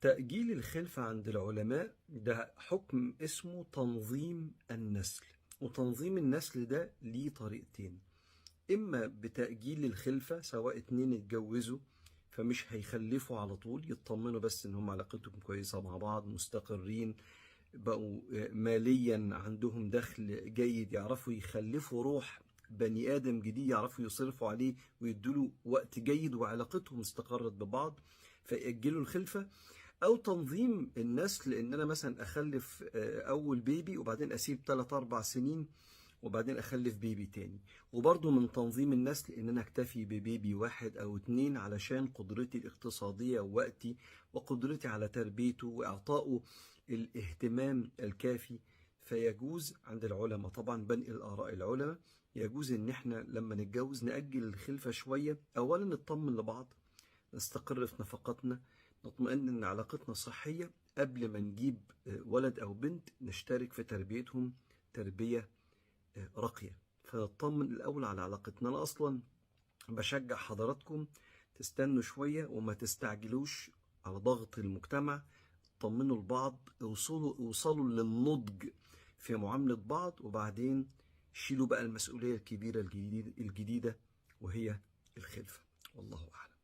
تأجيل الخلفة عند العلماء ده حكم اسمه تنظيم النسل، وتنظيم النسل ده ليه طريقتين: إما بتأجيل الخلفة، سواء اتنين اتجوزوا فمش هيخلفوا على طول، يطمنوا بس إن هم علاقتهم كويسة مع بعض، مستقرين، بقوا ماليا عندهم دخل جيد، يعرفوا يخلفوا روح بني آدم جديد، يعرفوا يصرفوا عليه ويدوله وقت جيد، وعلاقتهم استقرت ببعض، فيأجلوا الخلفة. أو تنظيم النسل إن أنا مثلا أخلف أول بيبي وبعدين أسيب 3-4 سنين وبعدين أخلف بيبي تاني. وبرضو من تنظيم النسل إن أنا أكتفي ببيبي 1 أو 2 علشان قدرتي الاقتصادية ووقتي وقدرتي على تربيته وإعطائه الاهتمام الكافي. فيجوز عند العلماء، طبعا بنقل آراء العلماء، يجوز إن إحنا لما نتجوز نأجل الخلفة شوية، أولا نطمن لبعض، نستقر في نفقاتنا، نطمئن إن علاقتنا صحية قبل ما نجيب ولد أو بنت، نشترك في تربيتهم تربية راقية، فنطمن الأول على علاقتنا. أنا أصلا بشجع حضراتكم تستنوا شوية وما تستعجلوش على ضغط المجتمع، طمنوا لبعض، اوصلوا للنضج في معاملة بعض، وبعدين شيلوا بقى المسؤولية الكبيرة الجديدة وهي الخلفة. والله أعلم.